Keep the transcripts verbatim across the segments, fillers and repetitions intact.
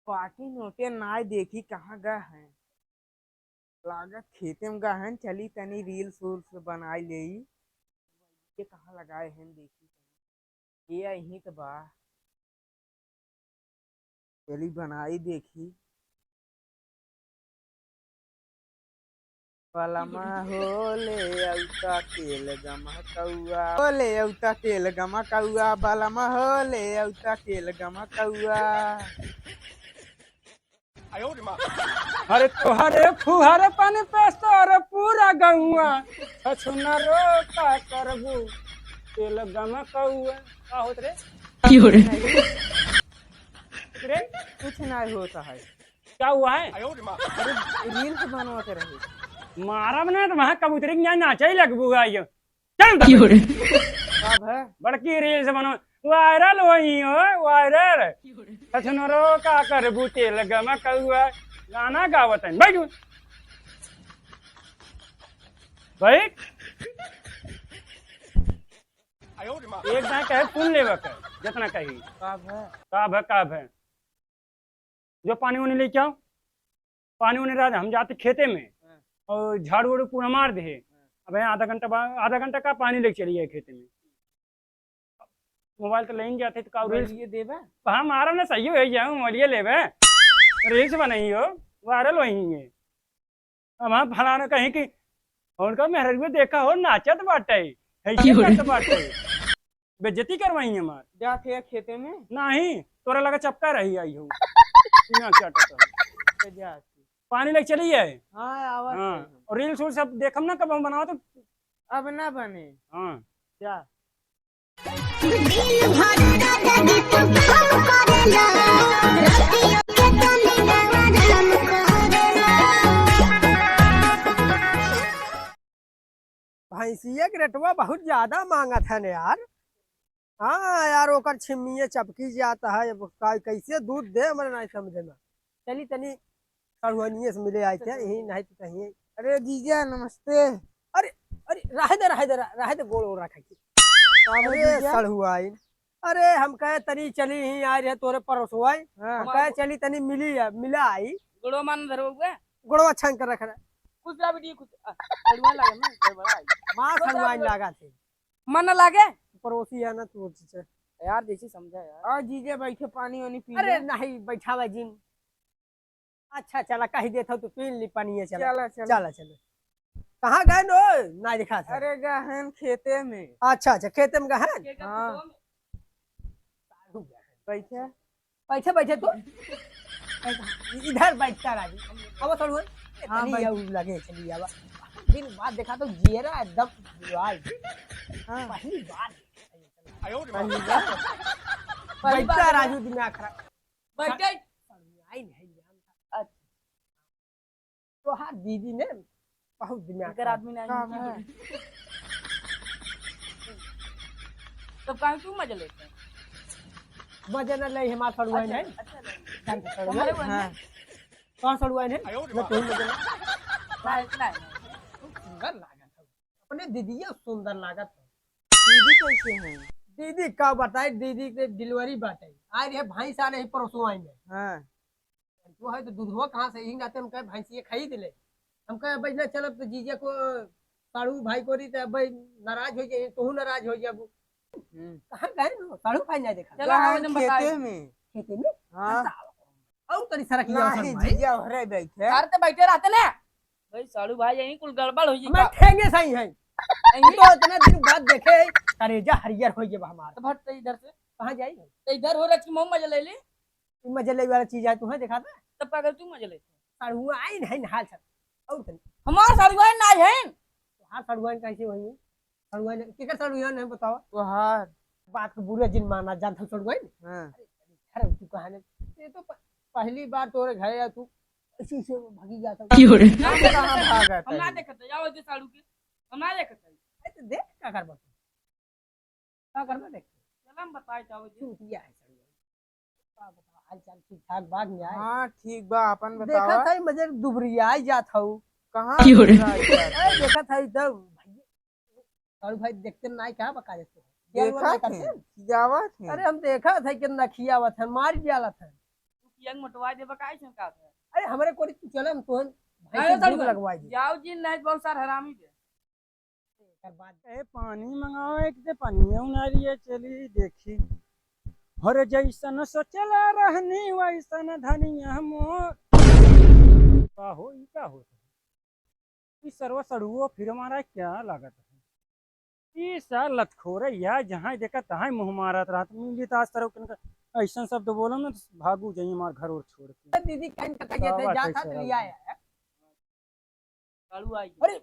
पार्टी नोटे नाय देखी कहाँ गए हैं। लागत खेते में गए हैं, चली तनी reels उल्स बनाई लेई। ये कहाँ लगाए हैं देखी। ये यहीं त बा। चली बनाई देखी। बलमा हो ले औता तेल गमकौआ, हो ले औता तेल गमकौआ, बलमा हो ले औता तेल गमकौआ। अरे तोहरे फुहरे पानी पे तोहरे पूरा गौआ, छछुनरो का करबू तेल गमकौआ। का होत रे? की हो रे? रे, कुछ ना होता है। क्या हुआ है? अरे, reels बनवा के रही। मारब ना तो वहाँ कबूतरी के यहाँ नाचे ही लगबू है यो। चल की हो रे? का भे? बड़की reels बनवा, viral होई हो, viral। छछुनरो का करबू तेल गमकौआ, गाना गावत है, बैठ। बैठ। एक दाएं कहे सुन लेवे के, जितना कही। का भे? का भे, का भे? जो पानी वानी लेके आओ, पानी वानी रहा, हम जाते खेते में हाँ। और झाड़ू वाड़ू पूरा मार दे। हाँ। अब यहाँ आधा घंटा बाद, आधा घंटा का पानी लेके चली जाए खेते में। मोबाइल तो लेन जाते तो का reels मोबाइल ये देबे? हाँ, मारा ना, सही हो जाए, मोबाइल ये लेबे, reels बनाई हो, viral वही है। अब हम फलाना कहीं कि उनका मेहररुआ देखा हो, नाचत बाटे, ऐसे की हो रे? करत बाटे। बेइज्जती करवाई हमार। जात है खेते में? नहीं, तोरा लगा चपका रही आई हो। ना चाटत हो। तो जा। पानी लेके चली है? हाँ, आवत हाँ। है। और reels उल्स सब देखम ना, कब हम बनाओ तो। अब ना बने। हाँ। जा। दिन भर दादाजी तू काम करेला, रातियों के तनी आराम करेला। भैंसिया के रेटवा बहुत ज्यादा मांगत है न यार। हाँ यार, ओकर छिम्मिये चपकी जात है, अब का, कैसे दूध दे, हमरे नहीं समझे में। चली तनी सड़ुआनिये से मिले आए थे, यही नहीं तो कहीं। अरे जीजा नमस्ते। अरे, अरे, रहे दे, रहे दे, रहे दे, गोड़ ओड़ रखे के। का हो अरे जीजा? सड़ुआइन, अरे हम कहे तनी चली ही आ रहे तोरे परोसवाई, हाँ। हम कहे चली तनी मिली है, मिला आई। गोड़वा मान धरो हुए। गोड़वा छांग कर रख रहा। खुश रहा बेटी, खुश। आ, सड़ुआइन लागे ना, गड़बड़ा आई। माँ सड़ुआइन लागा थे। मन न लागे? पड़ोसी है ना तू, अच्छा। यार, जैसे समझा यार। और जीजे बैठे पानी वानी पी अरे ले। नहीं, बैठावा जिन। अच्छा, चला, कही देत हो तो पी ली पानी, चला। चला, चला। चला, चला। कहाँ गए नो? ना दिखा था। अरे, गहन खेते में। अच्छा, अच्छा, खेते में गहन? हाँ। बैठे। बैठे, बैठे तू। इधर बैठता राजू। अब थोड़ा हाँ, तनी बैठ। आऊ लगे चली आवा। दिन बाद देखा तो जियरा एकदम जुआई। हाँ। पहली बार। पहली बार। पहली बार। बैठता राजू, दिमाग खराब। बैठे। आई नहीं जानता। अच्छा। तोहार दीदी ने बहुत दिमाग इनकर खराब। आदमी नहीं का है। है? तब काहे तू मजा लेते हैं? मजा न ले, हमार सड़ुआइन है। अच्छा, अच्छा, नहीं। जान के सड़ुआइन? हमारे वो हाँ। नहीं। कहाँ सड़ुआइन है? आयो रे न बाप। तू मजा ले। नहीं, नहीं, नहीं। खूब सुंदर लागत है। अपने दीदिया सुंदर लागत है। दीदी कैसे हैं? दीदी का बताए, दीदी के delivery बाटे। आए रहे भैंस आ रही परसों आई में। हाँ। वो है तो दूधवा कहाँ से, यही नाते हम कहे भैंसिया खरीद ले। हम कहे, "बैठना चलब तो जीजा को, साढ़ू भाई को रही तो अब नाराज हो जाए, तोहू नाराज हो जाबू।" हम्म। कहाँ गए ना? साढ़ू भाई नहीं देखा। चला, हाँ, गहन एकदम खेते बताए। में। खेते में? हाँ। अच्छा, और तनी सरक गया नहीं, सर भाई। जीजा हरे बैठे। अरे तो बैठे रहते ना। भाई, साढ़ू भाई, यहीं कुल गड़बड़ हो गई हमें का? ठेंगे सही है। यहीं? तो इतना दिन बाद देखे, करेजा हरियर हो गया हमारा। तो भट तो इधर से। कहाँ जाई? तो इधर हो रच के मुँह मजा ले ले। तू मजा ले वाला चीज है, तू है देखा था? तब का कर तू मजा ले? साढ़ू आई नहीं हाल सर। और तनी। हमार साढ़ू आई नहीं है। तो हाँ, साढ़ू आई कैसे होई? सड़ुआइन, केकर सड़ुआइन है बतावा? तोहार। बात को बुरा जिन माना, जानत हो सड़ुआइन? हाँ। अरे, अरे, अरे, तू कहा ने, ये तो प-, पहली बार तोरे घरे आ, तू ऐसे, ऐसे भागी जाता। की हो रे? हम कहाँ भागत हम ना है? देखत है, जाओ जे साड़ू के, हम ना देखत है। अरे, तो देख, का करबा तू? का करबा देख? चल, हम बताए जाओ जे। चूतिया है सड़ुआइन। का बतावा, हाल चाल ठीक ठाक बा कि नाय? हाँ, ठीक बा, आपन बतावा। देखत हई, मजे दुबरियाई जात हऊ। कहाँ की हो रे? दुबरियाई जात हऊ? ए, देखत हई तब, भैया, और भाई देखते नाई कहाँ बका देते हो? देखत हई, खियावत हई। अरे हम देखत हई कितना खियावत हन, मार डालत हन। किया मोटवा देबा, काहे से का है? अरे, हमरे कोरी तू चला, हम तोहन भैंसी अरे, दूध चल लगवाई दे। जाओ जी, नहीं बहुत सार हरामी बे। एकर बाद ए, पानी मंगाओ, एक दे पानी उनारिए चली देखी। हर जैसन सोचला रहनी वैसन धनिया मोर। का हो, ई का होत है? ई सरवा सड़ुओ फिर हमारा क्या लागत है? ई सार लतखोरे या जहाँ देखा तहाँ मुँह मारत रहत। मिली तो आज तरह के इनका ऐसन शब्द बोलो ना तो भागू जाइए हमार घर और छोड़ के। दीदी कहीं पता का ये थे बात है जाता सर? तो लिया है। साड़ू आई। अरे,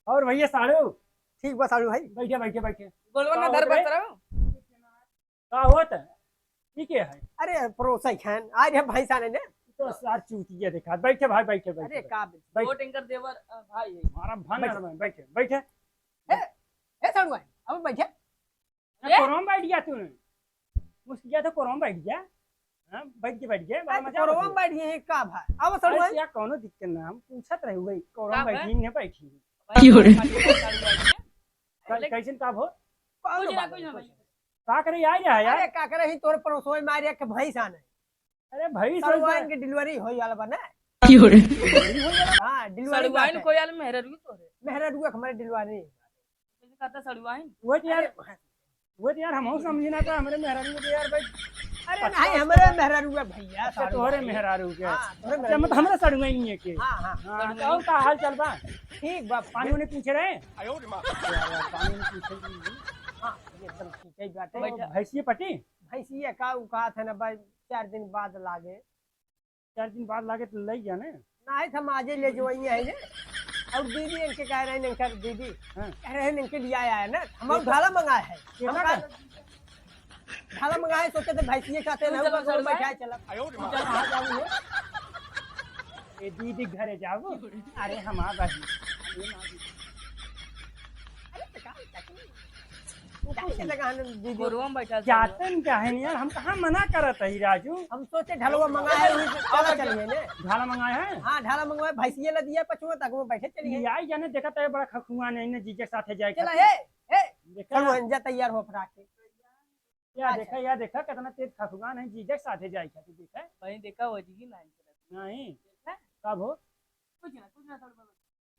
और भैया साड़ू? ठीक बा साड़ू भाई। बैठे, बैठे, बैठे। गोलवा का ना का धर होत रे? बस रहो। का होत है? ठीक है। अरे, पड़ोसा ही खान, आज हम भाई साने ने। तो सार चूतिया देखा। बैठे भाई, बैठे, बैठे, अरे, बैठे। का बे-, बैठ। वो टैंकर देवर, अ, भाई है। हमारा भाई बैठे। है, बैठे, बैठे। ए, ए साड़ू भाई, अब बैठे। अरे, ए? कोरवा में बैठ गया तूने। मुस्किया तो कोरवा में बैठ गया। हाँ, बैठ के, बैठ के, बड़ा अरे, मजा कोरवा में आवत है। बैठ गए हैं, का भाई? अब साड़ू अरे, भाई। क्या कौनो दिक्कत ना, हम पूछत रहे हुए, कोरवा का में भाई? बैठी, नहीं बैठी। भाई, क्यों रे? साड़ू भाई। कै-, कैसन का भो? कौनो कुछ ना, बात कुछ ना, नहीं। भाई। का करे, आ रहा है यार? अरे, का करे, ही तोर पड़ोसवा में आ रहा है कि भैंस आने। अरे, भैंस सड़ुआइन के डिलीवरी होई वाला बा ना? की हो रे? डिलीवरी होई वाला? हाँ, डिलीवरी सड़ुआइन बाटे। कोई वाला मेहरारू तो रे। मेहरारू के हमारे डिलीवरी। जैसे कहता सड़ुआइन। वो तो यार, अरे, वो तो यार, हम समझी ना था, हमारे मेहरारू के यार भाई। अरे, अच्छा, नहीं, अच्छा। हमारे मेहरारू है भैया, अच्छा, सड़ुआइन। तोहरे मेहरारू के। हाँ, तोहरे अच्छा, मेहरारू मतलब के। हमारे सड़ुआइन नहीं है के? हाँ, हाँ। हाँ, सड़ुआइन। तो का हाल चाल बा? ठीक बा। पानी उनी पूछ रहे? आयो रे माँ। यार, पानी उनी पूछ रहे? हाँ, ये एकदम ठीक है बात है। तो भैंसिया पटी? भैंसिया का उ कहा था ना भाई, चार दिन बाद लागे। चार दिन बाद लागे तो ले जा ना। नाहीं, हम आजे ले जो आई है ने। और दीदी इनके कह रहे हैं, इनकर दीदी हाँ। कह रहे हैं, इनके लिए आया है ना, हम ये तो ढाला मंगाए है। ये हम का का कर? ढाला मंगाए, सोचे थे भैंसिए खाते ना, चलो, ऊपर चलो, बैठाए चला। चल, कहाँ जाऊँ हो? ए दीदी घरे जाबो? अरे हम आ गए। अरे तो का, का, का? जाते लगा हम दीदी। गोरुआ में बैठा था। जाते न काहे नहीं यार, हम कहाँ मना करत हई राजू? हम सोचे ढलवा मंगाए, वही से चला चलिए ने। ढाला मंगाए हैं? हाँ, ढाला मंगवाए, भैंसिया ला दिया पछुआ तक वो बैठे चलिए। ये आई जाने देखा तो बड़ा खखुआ नहीं ने जीजे के साथे जाए चला, खातिर। ए, ए, देखा? चलो, हम जा तैयार हो फटाक से। या अच्छा। देखा, या देखा, कितना तेज खखुआ नहीं जीजे के साथे जाए खातिर देखा। भाई देखा हो जी की नहीं। नहीं। देखा? कब हो? कुछ ना, कुछ ना, थोड़ा बहुत।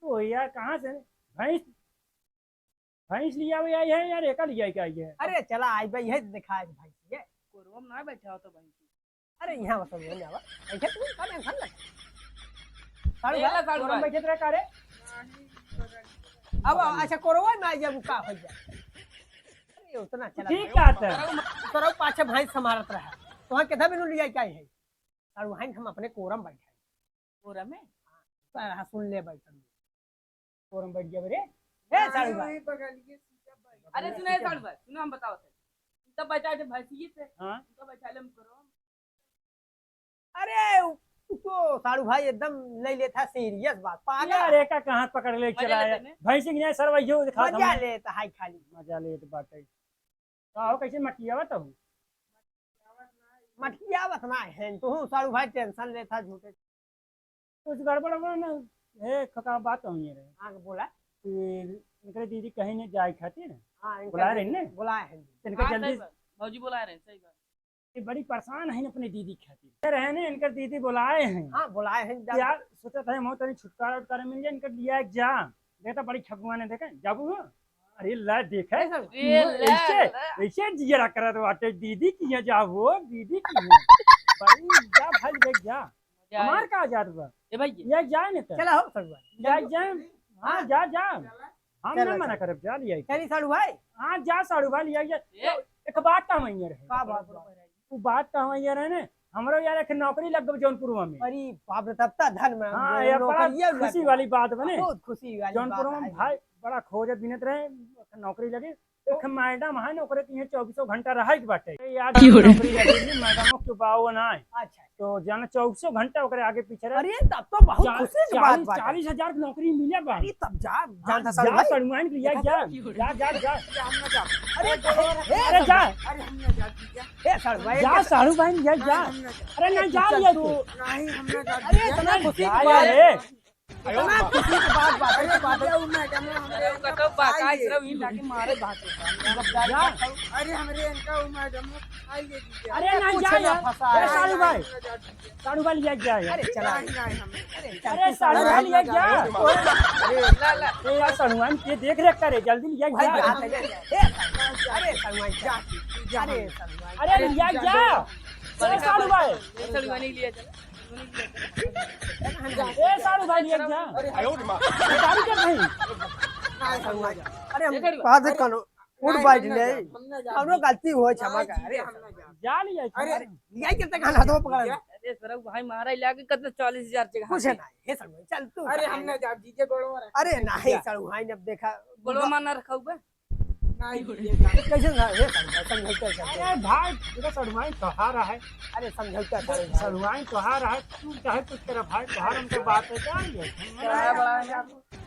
तो यार, कहाँ से भैंस, भैंस लियावे आई है यार, एका लिया के आई है? अरे चला, आई बा, यही तो दिखाए भैंस ये। कोरवा में ना बैठा हो तो भैंस। अरे यहाँ बस, यहाँ जावा। ऐसे तू का टेंशन ले? साड़ू ए, भाई, साड़ू कोरवा में भाई। बैठे रहे का रे? अब अच्छा, कोरवा में आ जाबू का हो जाए? अरे उतना चला ठीक जाए। बात है। तोरा पाछे भैंस संभालत रहा। तो वहाँ कितना बिनु लिया के आई है? साड़ू भाई, हम अपने कोरम बैठे। कोरम में? सारा सुन ले भाई, साड़ू। कोरम बैठ गया रे। ए, साड़ू भाई। अरे सुनो, ए, साड़ू भाई, सुनो, हम बताओ थे। तब बैठा थे भैंसिए पे। हाँ। तब बैठा ले हम कोरम। अरे, उ तो साड़ू भाई एकदम ले लेता serious बात, पागल। यार, एका कहाँ पकड़ ले चला है? भैंसी के नहीं, सरवा यो दिखा मजा लेता है खाली। मजा लेत बाटे। का हो, कैसे मटियावत हो? मटियावत ना है, तू साड़ू भाई tension लेता झूठे। कुछ गड़बड़ बा ना, ए, खका बात हो ये रहे। हाँ, बोला। कि इनकरे दीदी कहीं नहीं जाए खातिर। हाँ, इनकर बुलाए रहे दीदी ने? बुलाए हैं। इनका हाँ, जल्दी सही बात। भौजी बुलाए रहे, सही बात। ये बड़ी परेशान है अपने दीदी खातिर। ये रहे ने, इनकर दीदी बुलाए हैं। हाँ, बुलाए हैं, जा। यार, सोचा था, मौत नहीं, छुटकारा उटकारा मिल जाए, इनकर लिया एक जा। देखता बड़ी खगुआ ने, देखे, जाबू हो? अरे ला, देखे। ए, सर। ए, ला, ऐसे, ला। ऐसे जियरा करत बाटे, दीदी की यहाँ जाबू, दीदी की यहाँ। बड़ी जा भाई, देख जा। जाए। हमार का जात बा? ए भाई। ये जाए न त। चला हो, साड़ू भाई। जा, जाए। हाँ, हाँ। जा, जा। हम चला, ना मना चला। करब, जा लिया। चली साड़ू भाई। हाँ, जा साड़ू भाई, लिया, लिया। ए। एक बात का हम ये रहे। का बात बा? वो बात का हम ये रहे ने, हमरो यार एक नौकरी लग गई जौनपुरवा में। अरे बाप रे, तब त धन में हाँ, ये बड़ा नौकरिया लग खुशी गई। वाली बात बने। बहुत खुशी वाली बात जौनपुरवा में है। भाई बड़ा खोजत बिनत रहे, नौकरी लगे। एक मैडम है ना, ओकरे के यहाँ चौबीसों घंटा रहे के बाटे। ए यार, क्यों रे? नौकरी लगी नहीं, मैडम के बाव ना है। अच्छा। तो जाना चौबीसों घंटा ओकरे आगे पीछे रहे। अरे, तब तो बहुत चार-, खुशी की बात चालीस, बात है। चालीस हजार की नौकरी मिले बा। अरे, तब जा, हाँ, जानता जा, साड़ू भाई। साड़ू मान के लिया, देखा जा, तो? जा, जा, जा। अरे, अरे, ए, जा। अरे, हम ना जाती क्या? ए, साड़ू भाई, जा, साड़ू भाई, जा, जा। हम ना जाती। अरे, ना जा, चल लिया तू। तू। नहीं, हम ना जाती अरे, क्या? इतना खुशी की जा, बात है। ए। इतना खुशी की बात, बात है, अरे बात है। भैया, वो मैडम है, हमरे अरे, इनका बताओ, बात फंसाई आई है। सिर्फ यही लाके मारे बात है। जा। अरे, हमरे इनका वो मैडम है, फंसाई है, जीजा। अरे, अरे, नहीं, कुछ जा ना यार। फंसाई। अरे, साढ़ू भाई। नहीं, नहीं, नहीं, नहीं। साढ़ू भाई, लिया गया है। अरे, चला। नहीं, नहीं, हम, अरे, अरे, साढ़ू भाई, अरे, लिया गया। अरे, ला, ला। ए, यार, साढ़ू भाई, ये देख रेख करे, जल्दी लिया भाई, गया। बात है, ए, अरे, साढ़ू भाई, जा, जा, अरे, जा। साढ़ू भाई। अरे, अरे, लिया जा, गया। जा। ए, साढ़ू भाई। ए, साढ़ू भाई, नहीं लिया चला। ए, साढ़ू भाई, लिया गया। अरे, आयो रे माँ। ए, गाड़ी कर भाई। नहीं, हम ना जाब। अरे, हम ए, गाड़ी बात अरे, करो। उठ नहीं, बैठ हम ना ले। जाब, हम ना जाब। हमरो गलती हो, क्षमा नहीं, कर। अरे, हम ना जाब। जा लिया, अरे, अरे, लिया के तक हाथ पकड़। अरे, सरऊ भाई, मारा इलाके कत चालीस हजार जगह कुछ पे। नहीं, हे सरऊ भाई, चल तू। अरे, हम ना जाब, जीजे गोड़वा रख। अरे, नहीं, सरऊ भाई, अब देखा। गोड़वा मार ना रखा हुआ। नहीं, जीजे, कैसे ना, हे सरऊ भाई, समझौता कर। अरे, भाई, पूरा सरऊ भाई तोहार है। अरे, समझौता कर भाई। सरऊ भाई तोहार है, तू चाहे कुछ कर भाई, तोहार हमसे बात है, क्या है? बड़ा, बड़ा है।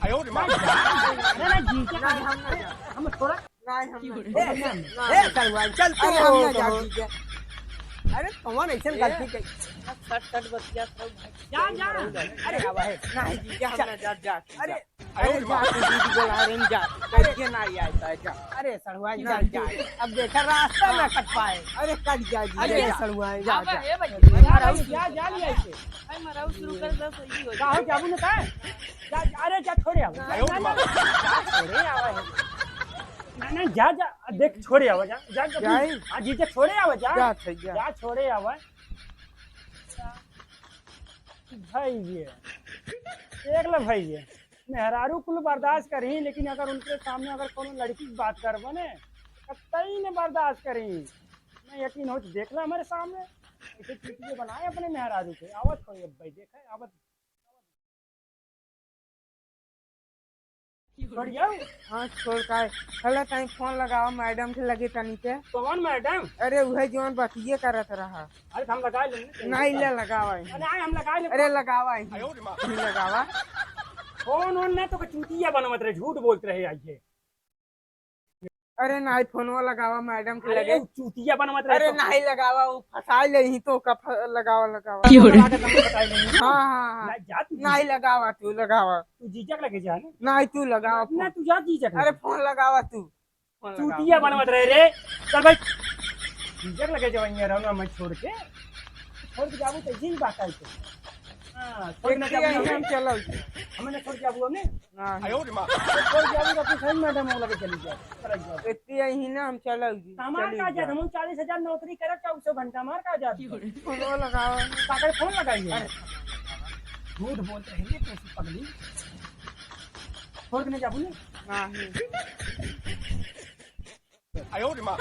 आयो रे माँ। अरे, नहीं, जीजे, नहीं, हम ना जाब। हम थोड़ा नहीं, हम ना ए, जाब। ए, सरऊ भाई, चल तू। अरे, हम ना जाब, जीजा। अरे, कौन ऐसन ए, गलती करी? सट, सट बतिया, सरऊ भाई। जा, जा। अरे, आवा है। नहीं, जीजा, हम चल। ना जाब, जा, जा। अरे, अरे, जा, तू दीदी बोला रहे, जा। अरे, करके ना आया था, जा। अरे, सरऊ भाई, ना, जा, जा। जा। अब देखा, रास्ता ना कट पाए। अरे, कट जा, जीजा, अरे, जा। सरऊ भाई, जा, आवा जा। है, भाई। अरे, जा, जा, जा, लिया इसे। भाई, मराऊ शुरू कर दे, सही हो का हो, जाए। जाबू ना का? जा, जा, अरे, जा, छोड़े आवा। ना, ना, ना, जा, छोड़े आवा है। ना, ना, जा, जा, देख, छोड़े आवा, जा, जा, जा, जाई? हाँ, जीजा, छोड़े आवा, जा। जा, अच्छा, जा। जा, छोड़े आवा। भाई ये, देख लो भाई ये, मेहरारू कुल बर्दाश्त करही, लेकिन अगर उनके सामने अगर कोनो लड़की की बात करबो ने, कतई ने बर्दाश्त करही। मैं यकीन हो तो देख ला हमारे सामने, ऐसे चीटिए बनाए अपने मेहरारू के। आवत कोई अब भाई, देखा है, आवत। छोड़िया? हाँ, छोड़ का है। हेलो, तनी फोन लगावा मैडम के लगे तनी के। कौन मैडम? अरे, उहे जौन बतिये करत रहा। अरे, तो हम लगा लेंगे। नहीं, ले लगावा है। अरे, आए, हम लगा लेंगे। अरे, लगावा है। आयो रे माँ। नहीं लगावा। फोन वोन ना तो चूतिया बनवत रहे, झूठ बोलत रहे, आइए। अरे नाही, फोनवा लगावा मैडम के अरे, लगे। उ चूतिया बनवत रहे अरे तो। नाही लगावा, उ फंसाई ले ही तो का फ-, लगावा, लगावा। की हो रे? लगा के तुमको बताई नहीं। हाँ, हाँ, हाँ। ना, जा तू। नाही लगावा, तू लगावा। तू जीजा के लगे जा ना। नाही, तू लगावा ना, फोन। तू जा जीजा के अरे लगे। फोन लगावा तू। फोन लगावा। चूतिया बनवत रहे रे। चल भाई। जीजा के लगे जवाइया रहो ना, मैं छोड़ के। छोड़ के जाबू तो जी बात आई तो। हाँ, छोड़ के ना देखिए, जाबू हम हमने। चलो। हमें ना छोड़ के जाबू हमने। हाँ। आयो रे माँ। छोड़ के जाबू तो अपनी सही मैडम वाला के चली जाओ। चला जाओ। इतनी यही ना हम चलो जी। हमार चली का जात, जाओ। हम चालीस हजार नौकरी करत चौबीसों घंटा, हमार का जात? फोन लगाओ। काकर फोन लगाइए? अरे। झूठ बोलते हैं ये कैसी पगली। छोड़ के नहीं जाबू ना? नहीं। आयो रे माँ।